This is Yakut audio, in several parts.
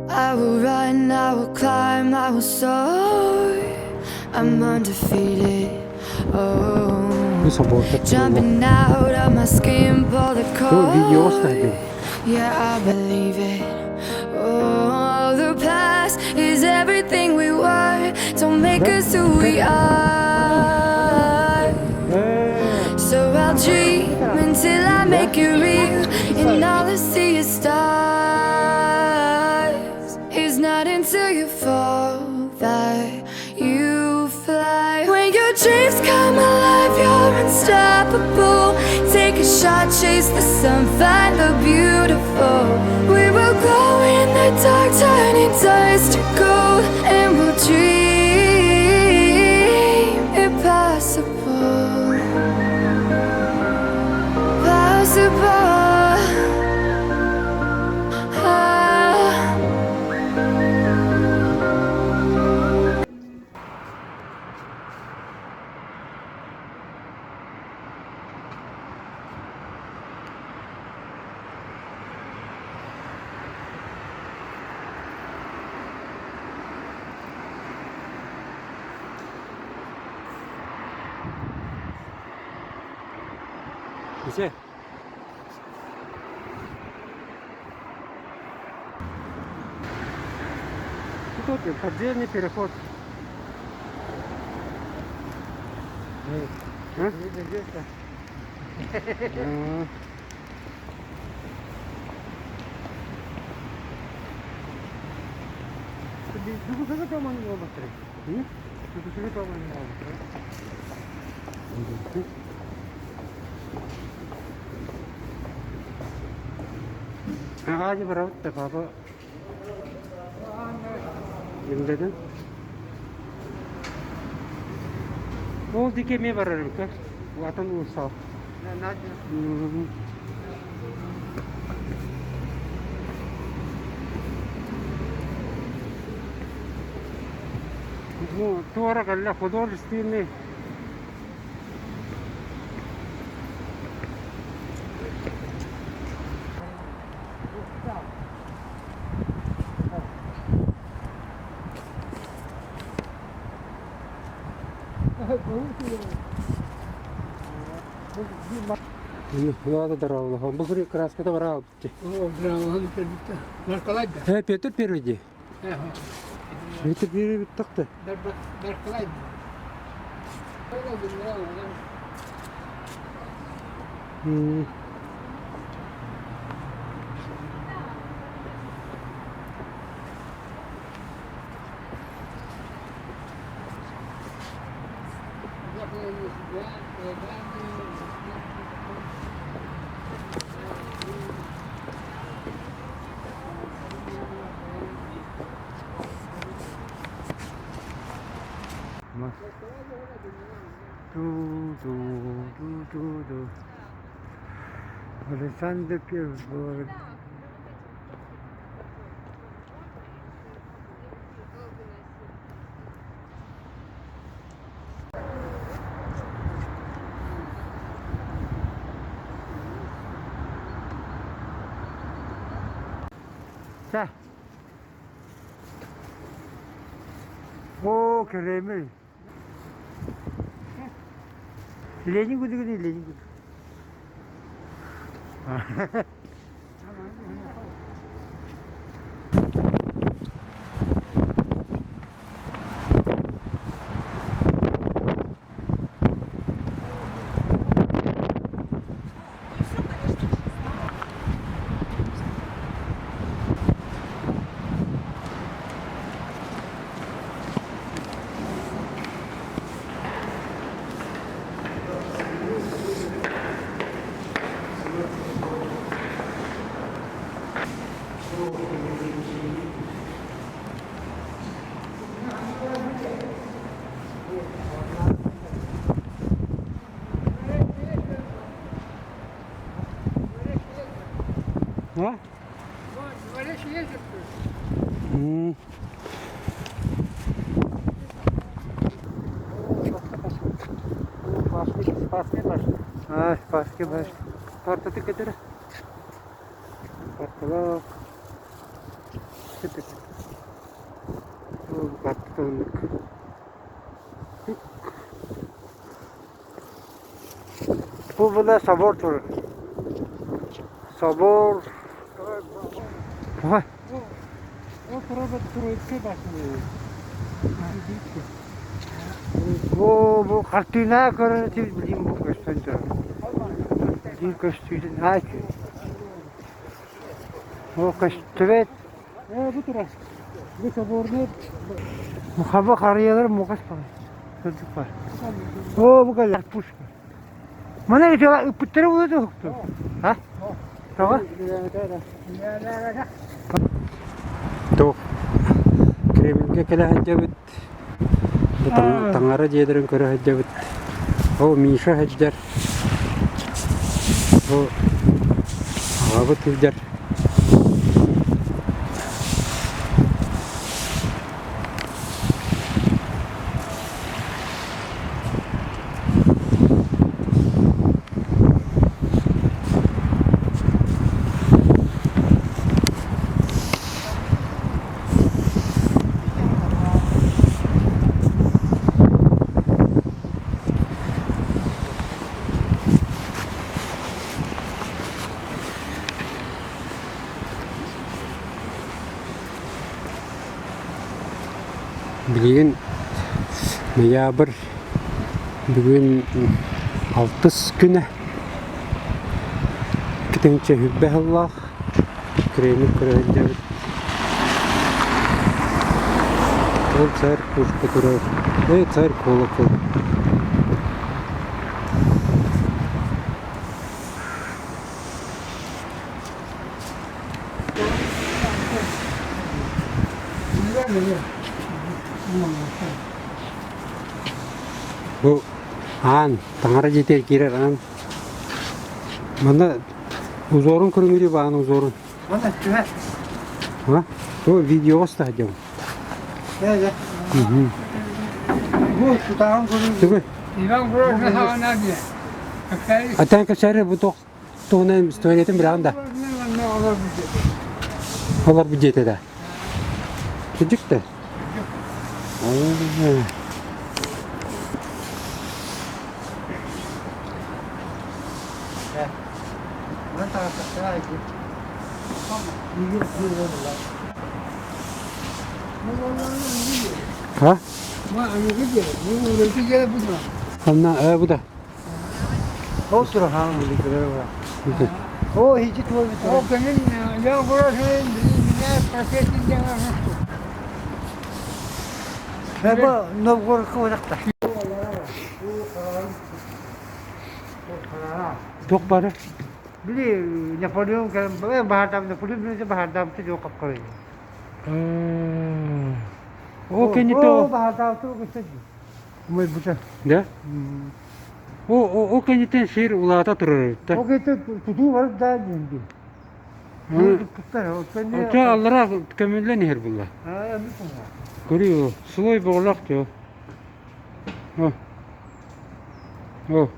I will run, I will climb, I will soar. I'm undefeated. Oh, jumping out of my skin, pull the cord. Yeah, I believe it. Oh, the past is everything we were. Don't make us who we are. So I'll dream until I make it real, and all I see is stars. It's not until you fall that you fly. When your dreams come alive, you're unstoppable. Take a shot, chase the sun, find the beautiful. We will glow in the dark, turning dust to gold, and we'll dream impossible. Possible. Ah. Где? Тут подземный переход. А? Аҕаадьы барабыт да папа Имдедин. Ол диэки эмиэ барар эбиккэ. Атын уулуссаҕа. Ну, туора кэллэ художественный Влада дараллаха. Бу краската бараал битти. Э, Петр Первый дии. Петр Первый бүттөхтө. Ду-ду-ду-ду-ду. Александр Первый. Чэ. Оо, Кремль. Ленин күнүгүн Ленин күнү. А? А, Спасский башня. Картаты кетер. Карталар. Сөп этэ. Баттаннык. Бу була собор турар. Собор. Ага. Ол турар Троицкай башня. Бу хартыына көрөн этибит билигин бу көстөн турар. Билигин көстүүтүн аа Бу көстүбэт. Бу турар. Бу соборный. Мухаба харыйалар мугас бар. Сырдык бар. О, бу кэллэр пушка. Мана ыппыттара буолуо дуо? А? Тоҕо? Туох Кремльгэ кэлэ сылдьабыт. Бу таҥара дьиэлэрин көрө сылдьабыт. Ол Миша сылдьар. Бу аҕабыт сылдьар. Билигин ноябрь бүгүн алтыс күнэ икки тыһыынча сыллаах Кремль көрө сылдьабыт. Ол царь пушка турар. Царь колокол. Бу аан, таҥара дьиэтигэр киирэр аан. Манна узорун көрүҥүрүү баҕана узорун. Манна түһэ. А? Бу видеоҕа устаһдьым. Бу тутаҕын көрүҥ. Тугу? Иван Грозный саҕана диye. Атаан кэпсээри бу туох туһунан историятын билэҕин да? Олорбут дьиэтэ да. Кырдьык да? А? Анна, бу да. Ол тура хаан О, хичи туой О, кэлин Иван Грозный меня профессия Бу Новгородка барахта. Туох бары? Били Наполеон кэлэн баһаардам Наполеон билинэ баһаардаабыта дьон хапкарай. О, кэннитэ баһаардаабыта көстө. Умай бута. Да? О, кэнниттэн сир улаата турар эбит да. О кэнниттэн тутуу барып да диэн. Очо аллара көмүллэн иһэр булла. Көрүү, слой боҕолоох дьо. О. О.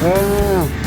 А. А.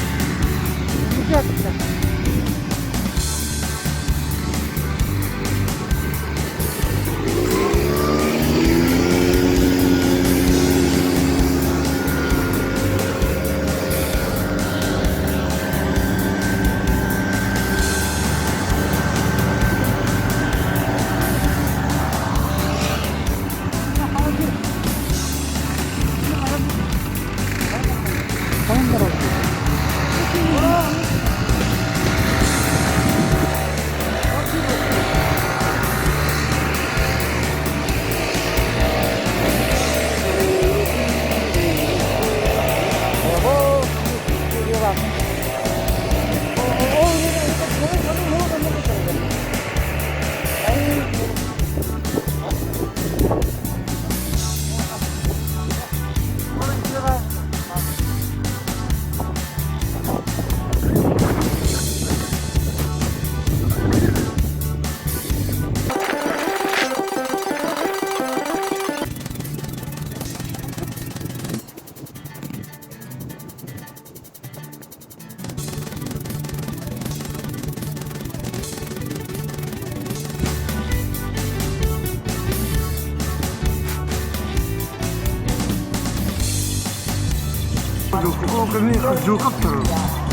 Жуков турар.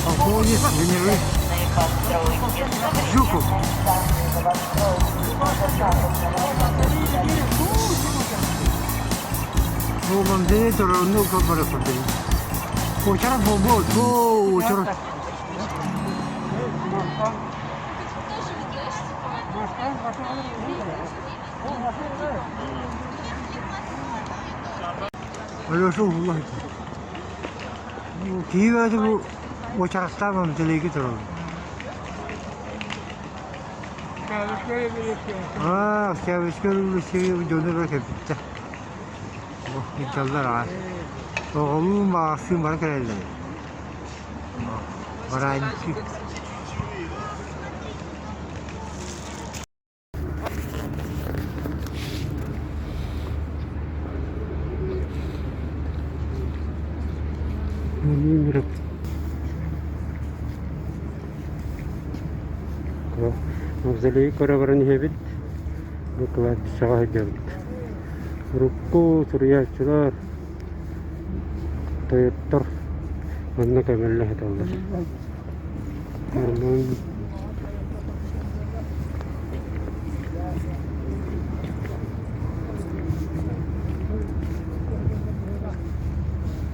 Полковник генерал Жуков. Бу мамдене турар, онну бара курдук. Уочарат буолбут, бу уочарат. Алеша уһулла Киһи бэйэтэ бу уочараттаах мамдэлэйгэ турар. Аа, Октябрьскай революция дьону бары кэлбиттэр. Илдьаллар аҕай. Оҕолуун баҕастыын бары кэлэллэр. Бараанчы. Владимиров Мавзолейы көрө баран иһэбит. Бу кладбищеҕа сылдьабыт. Урукку суруйааччылар, тойоттор манна көмөллө сыталлар. Нормально.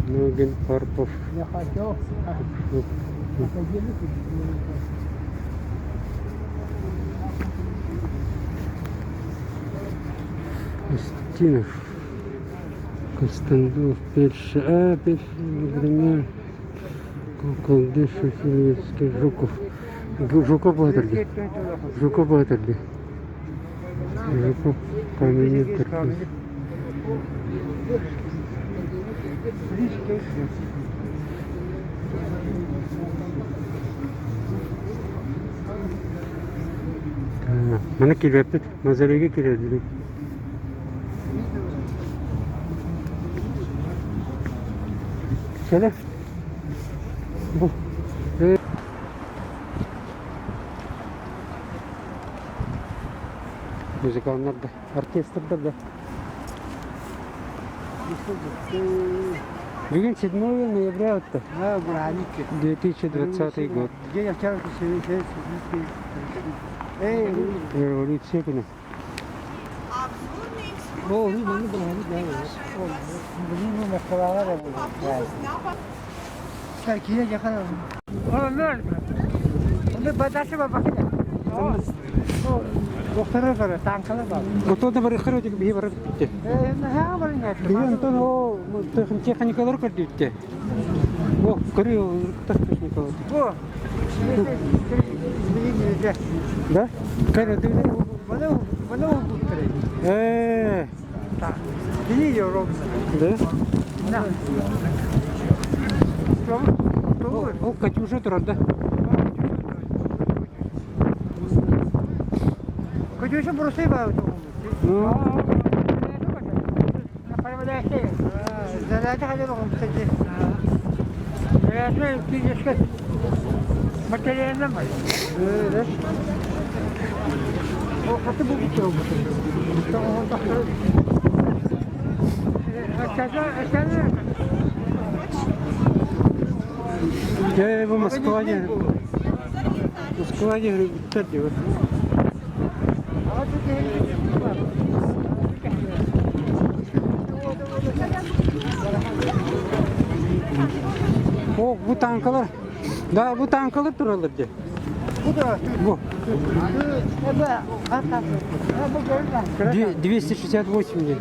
Ногин, Карпов. Я хотел. Устинов. Костандов, Пельша, а, Пельша, например. Колдыш, Васильевский, Жуков. Жуков баатыр дии. Жуков баатыр дии. Жуков Каменев Кирпич. Маны килбэппит, мавзолейга киирэрдилик. Чэлэ. Бу музыканнар да, оркестрдар да. Бүгүн 7 ноября отто. 2020 год. Революция күнэ. Отуода барыххар өтүк биһи барар бүттэ. Биһи онтон о техникалар көрдүүттэ. О, көрүү техникалар. Да? Ээ. Да? Ол Катюша турар да? Катюша бросай ба. Ну, Я его Москва не... Москва не гриб дии. О, бу танкалар. Да, бу танкалар тураллар дии. Бу. 268 дии.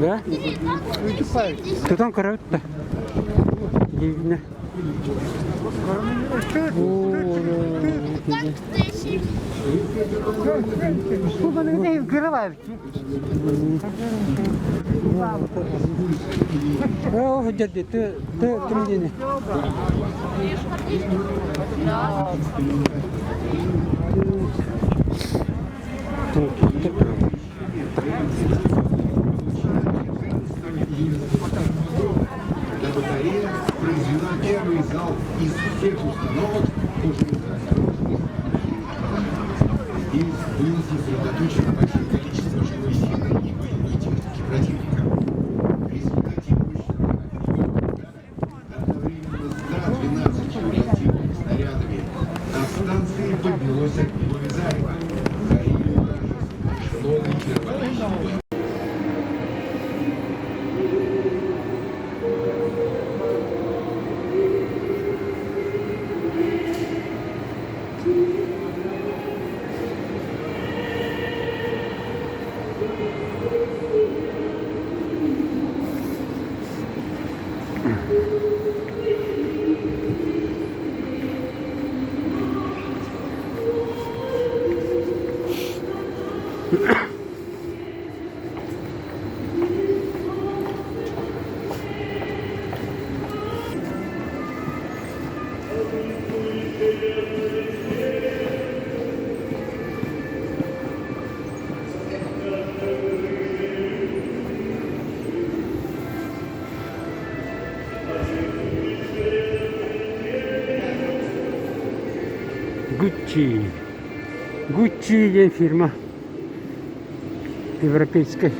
Да? Тутан көрөбүт да. Дивне. О, дядя, ты, ты, ты мне. Батарея произвела первый залп из всех установок по железнодорожной Здесь было сосредоточено большое количество живой силы и боевой техники противника. В результате мощного Гуччи. Гуччи диэн фирма европейскай.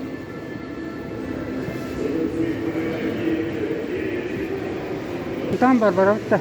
Там Барбара да.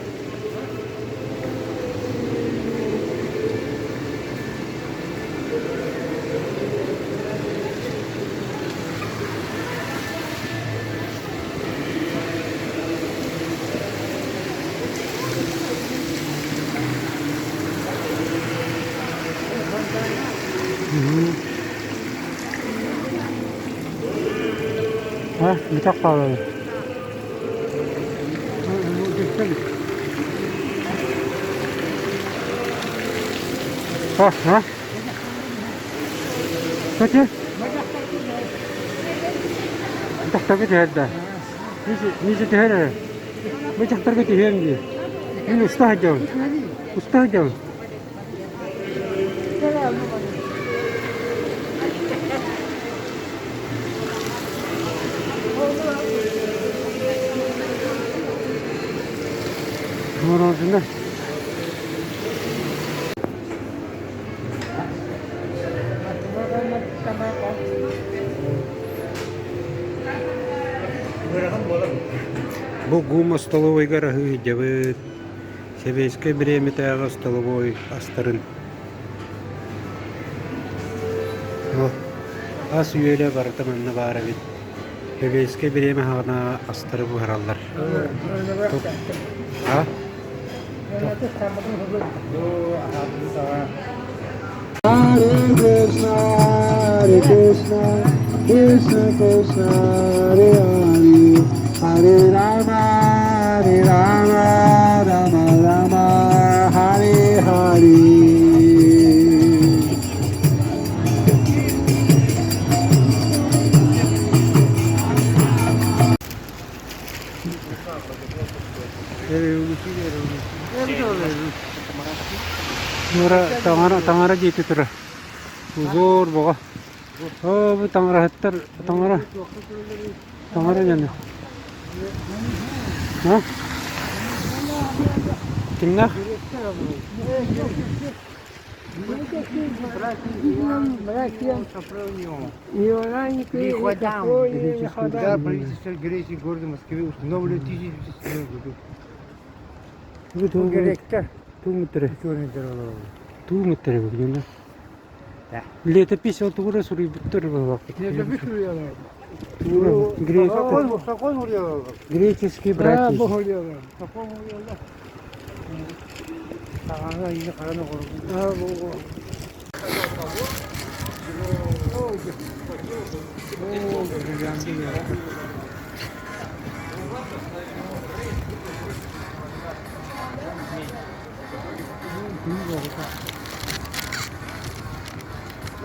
А, бүтэх хаалан. А, а? Кати? Дьахтарга түһэр да. Миша түһэр эрэ. Бу дьахтарга түһүөм дии. Мин уста сылдьабын. Уста сылдьабын. Мороженое. Бу ГУМ остолобуойгар аһыы сылдьабыт. Сэбиэскэй бириэмэтээҕи остолобуой астарын ас үөлэ барыта манна баар эбит. Сэбиэскэй бириэмэ саҕана астары буһараллар. А? Hare Krishna, Hare Krishna, Krishna Krishna, Hare Hare, Hare Rama, Hare Rama, Rama Rama, Hare Hare. Таҥара таҥара диэки турар. Узор боҕо. Оо бу таҥараһыттар таҥара таҥара дьоно. А? Кимнээх? Да, правительство Греции города Москвы установлено в 1907 году. Гректер. Туумуттары бүгүн. Летопись ол тугура суруйбуттар буоллахпыт. Греческий братья.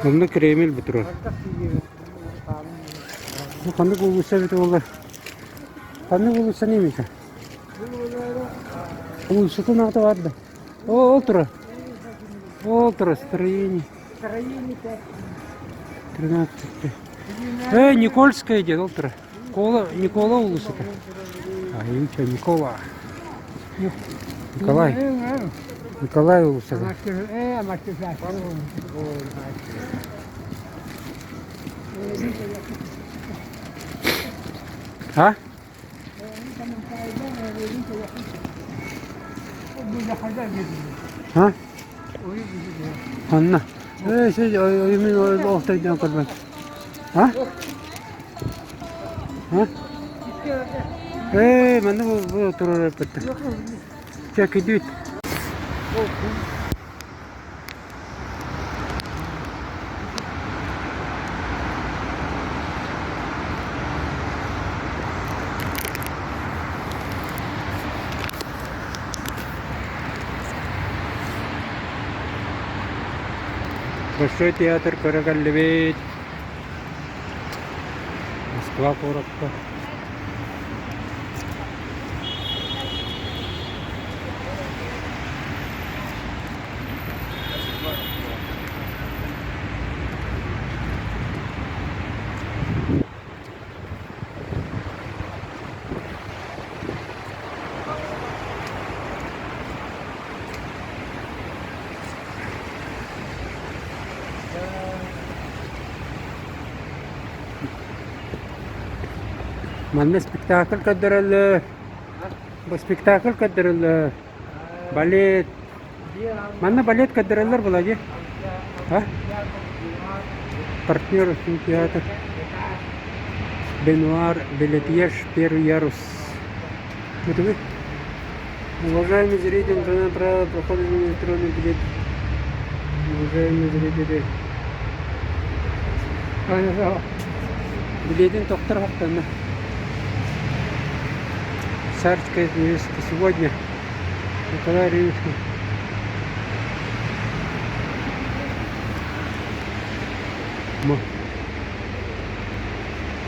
Онно Кремль бутура. Бу ханнык уулусса эбитэ буоллар? Ханнык уулусса немесе? Уулуссатын аата бар да. О, ол тура. Ол тура, строение. 13. Э, Никольская диэн ол тура. Кола, Никола уулуссата. А, что, Никола. Николай. Николай уулуссата. А? А? Анна. Э, мин охтойдон көрбөт. А? А? Ээ, манна бу турар эппиттэр. Чэ, кидүүт. Большой театр көрө кэллибит. Москва куоракка. Манна спектакль көрдөрөллөр. Бу спектакль көрдөрөллөр. Балет. Манна балет көрдөрөллөр була дии. А? Партнер театр. Бенуар Белетьеш, первый ярус. Это вы? Уважаемые зрители, выполняем правила прохода электронный билет. Уважаемые зрители. Билетин тохтор хаттанна. Царская невеста сегодня. Николай Римский.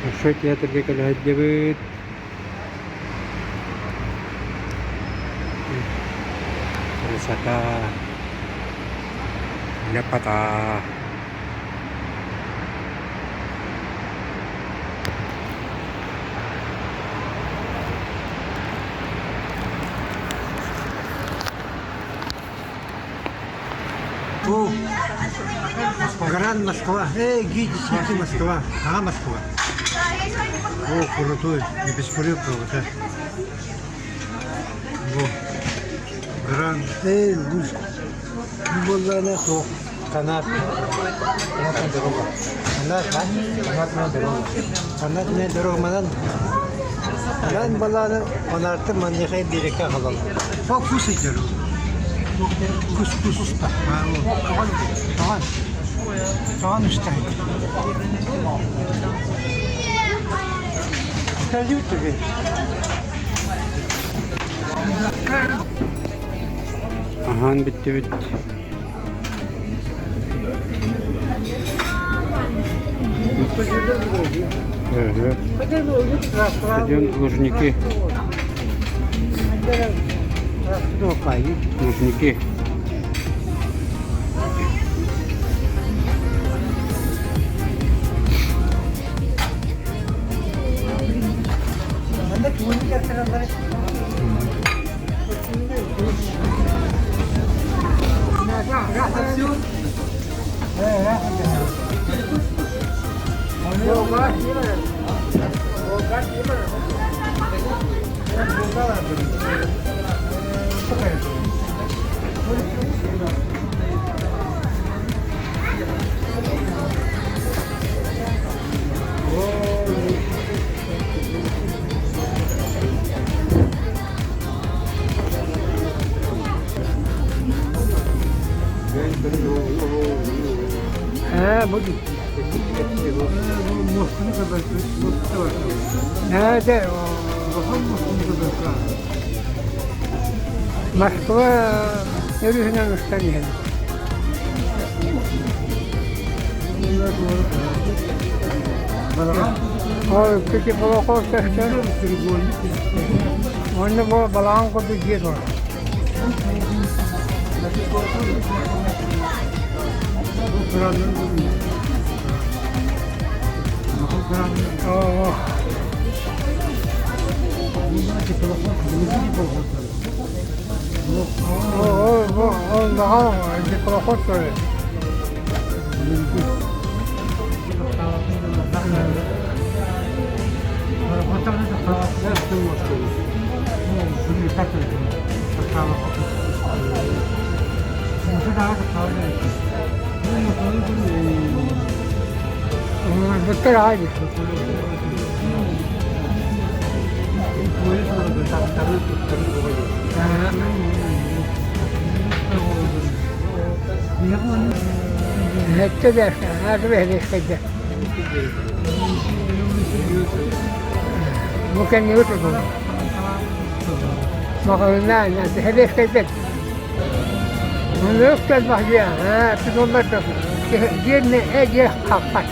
Большой театрга кэлэһэрдибит. Красота. Лепота. О, Гранд Москва. Эй, гиди, свети Москва. А, Москва. О, крутой. Не беспорядка вот, а. Во. Гранд. Эй, гусь. Буоллаҕына суох. Канат. Канатная дорога. Канат, а? Канатная дорога. Канатная дорога манан. Манан балааны онаарты маныхай биэрэккэ аҕалаллар. Ол кус сылдьар. Кус кус уста. Тоҕон тоҕон тоҕон уста. Салют тебе. Аһаан бүттүбүт. Стадион Лужники. Лужники. Ээ, бу Ээ, дэ, Москва өрүһүнэн устан иһэн. Ол теплоход көстөр. Онно бу балаҕан курдук дьиэ турар. Оо. Оо, бу ол наҕаа теплоход турар. Быттар аайы. Сэттэ да аатыбы Бу кэннигэ тутуллар. Маҕаһыыннаан сэбиэскэйбэт. Оннук элбэх дьиэ, тутуллар да. Диэн диэ хаппат.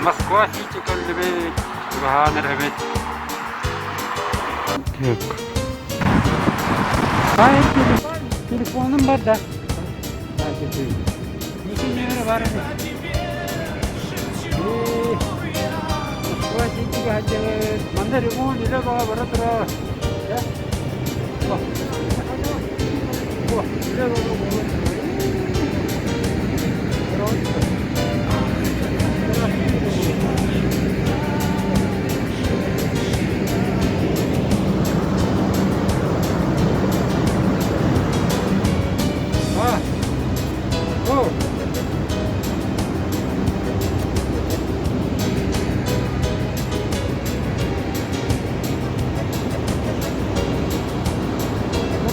Москва Сити кэллибит, чугаһаан эрэбит. Телефоным бар да. Ничего бар Москва Ситигэ сылдьабыт. Манна ремонт үлэ баҕа бара турар. Үлэ баҕа буола турар.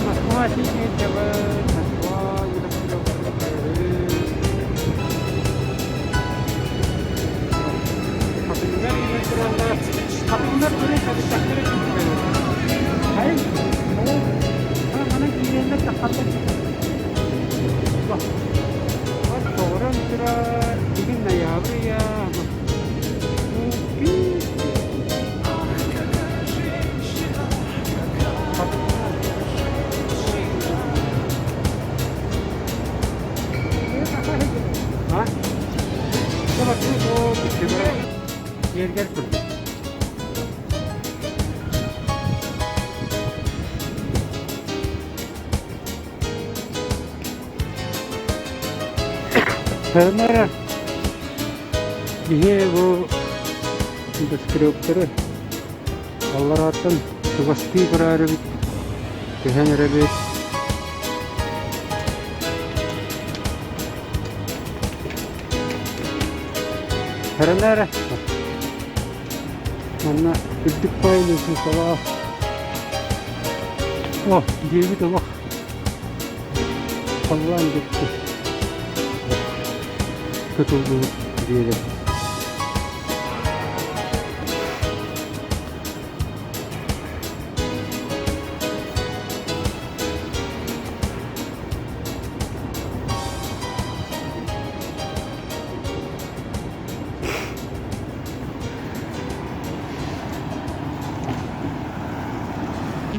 Москва Сити Москва Хатыҥнар туран кэбистэхтэрэ Хайын, манан киирэннэр таххаллар. Тоҕуран турар, бүгүн ноябрь ыйа. Yerger kurdu. Фермера биһи бу небоскребтары алларааттан чугастыы көрөр эбит, түһэн эрэбит. Эрэнэ Манна үрдүк баайын салаа. О, диэбит олох халлаан бүттэ. Тутуллубут диэбит.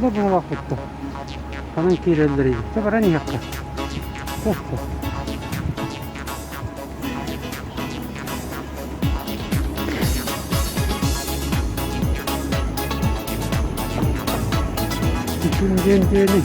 Да буолаахпытта. Ханан киирэллэрий? Чэ баран иһиэххэ. Бүтүн диэн диэни.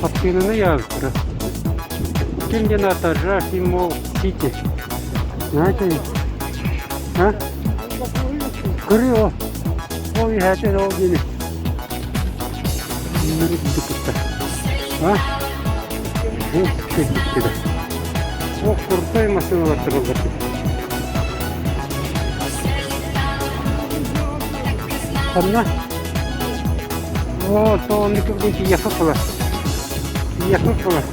Хаппыынаны ыйаабыттара. Ким диэн аата Жахимол Сити. Знаете? А? Көрү ол. Ол иһээтин ол диэни. А? Бу кэлбиттэрэ. Ол куртай массыыналар тураллар. Ханна? Оо, тооннук тиийэххэ буолар. Тиийэххэ буолар.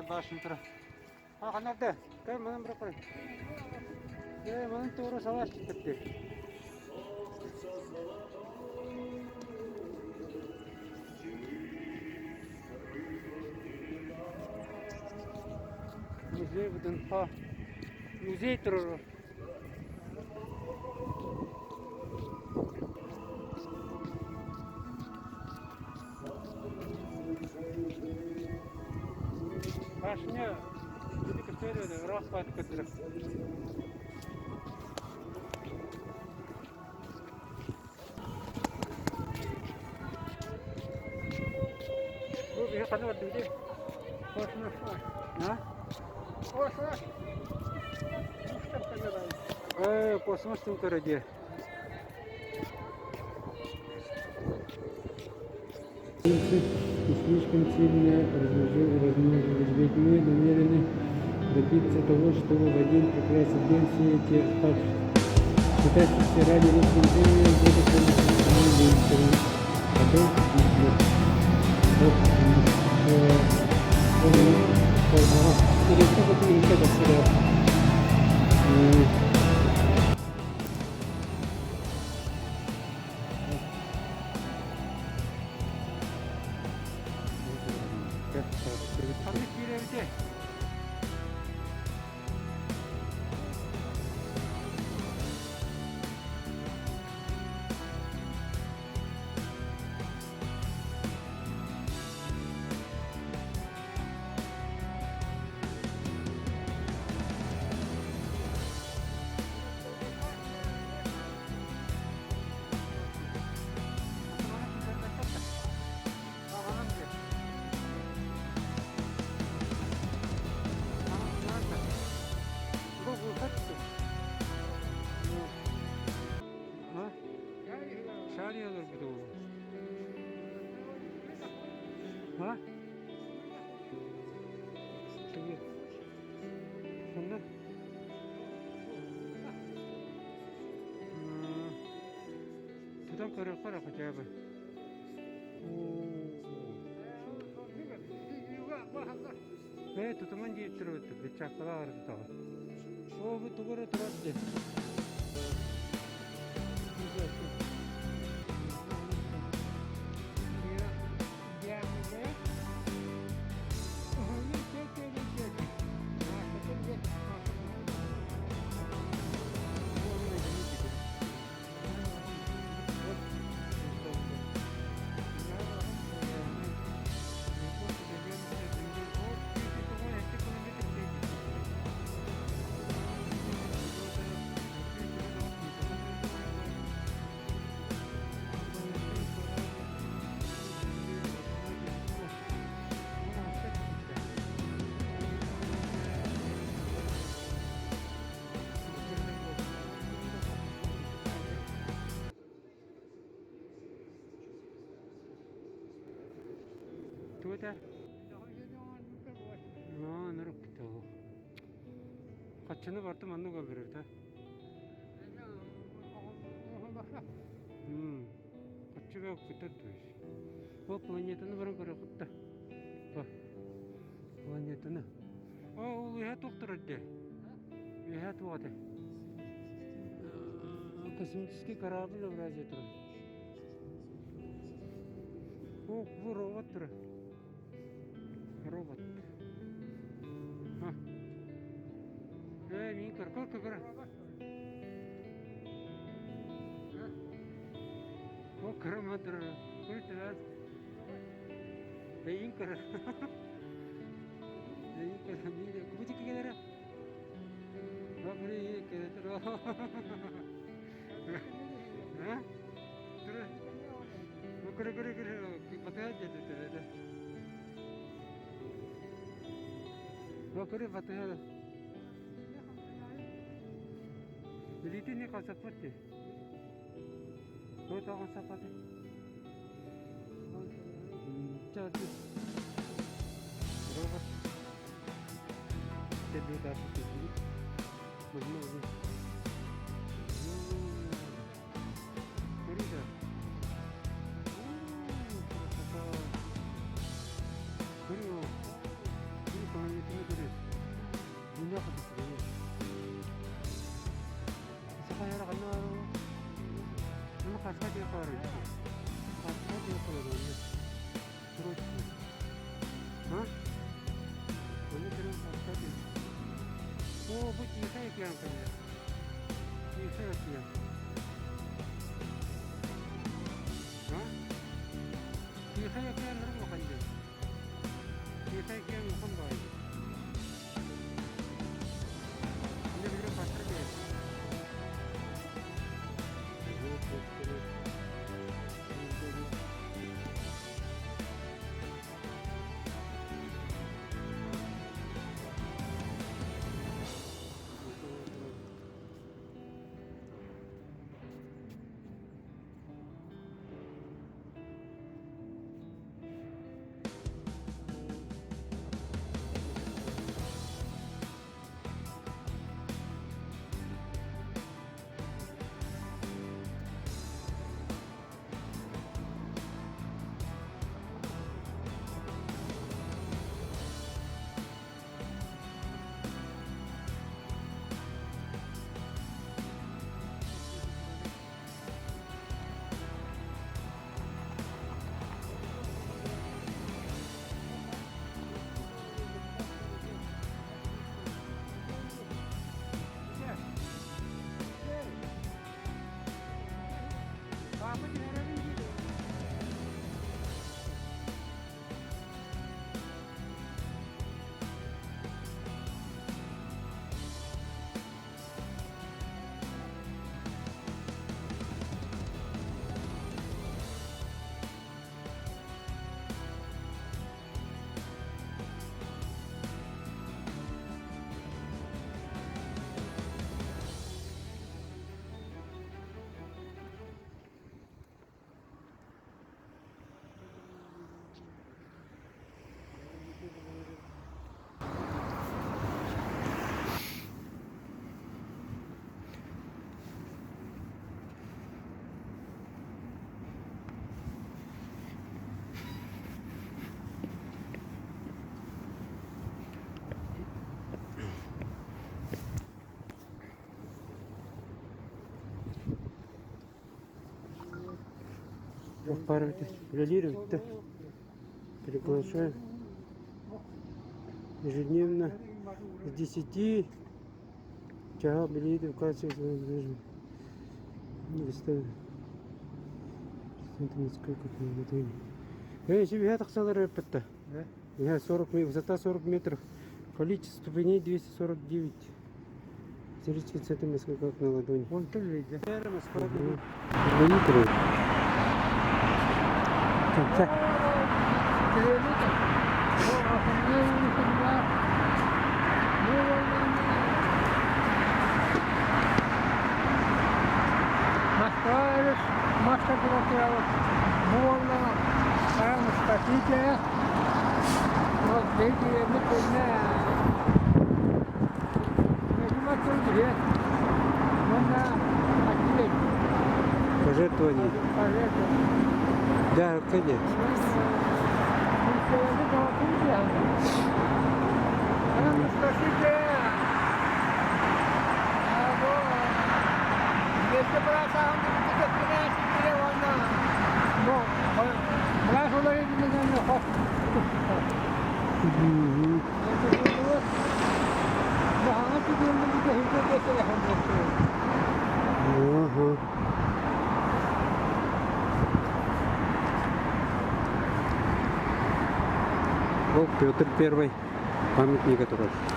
башня турар. А ханарда? Көр манан быракыр. Э манан туора салаш китти. Музей ВДНХ. Музей турар. Башня ыраах баайдык көрдөрөр. Бу биһи ханна бардыбыт Космос. А? Космос. Космос тыл көрө дии. И слишком сильно размножились, ведь мы намерены добиться того, чтобы в один прекрасный день все эти пытавшиеся ради русской империи будут превращены в Адольф Гитлер. Ханнык киирэбитий? Тутан көрүөххэ эрэ хотя бы. Ээ, тутуман диэттэр эбит, быччааккалаах эрэ тутаҕын. Оо, бу тугу эрэ турар дии. Тугу этэ? Ноо, нырыкпыта ол. Хаччыны барты маннык өлөрөр да. Хаччыга укпуттар то есть. Ол планетаны баран көрө да. Планетаны. О, ол үһэ туохтар дии. Үһэ туох этэ? Космический корабль Евразия турар. О, бу робот турар. Робот. А. Э, мин көр, көр, көр. О, кырама турар. Көр турар. Эйин көр. Эйин көр. Мин кубучик келер. Бабри келе тур. А? Тур. Көрө көрө көрө батыга деді. Көрө батыга. Билитини касаппат. Туох саппаты? Робот. Көрү Көрү. Дьиҥнээх курдук киһи. Саха эһэрэ ханна баар буолуо? Манна хаска диэн баар эбит. Хаска диэн баар онно. Срочно. А? Онно кэлэн хаска диэн. О, бу Тихий океан кэллэ. Тихий океан. А? Тихий океан улахан диэн. Тихий океан улахан баҕайы. Туох баар эбитэ үлэлиир эбит да приглашаю ежедневно с десяти чаһа билиит Эй, сибиһэ тахсалар эппэтта. Я 40, высота 40 метров, количество ступеней 249. Смотрите, это Москва как на ладони. Он тоже видит. Пожертвование. Да, конечно. Мгм. Ага. Ол Петр Первый памятник турар.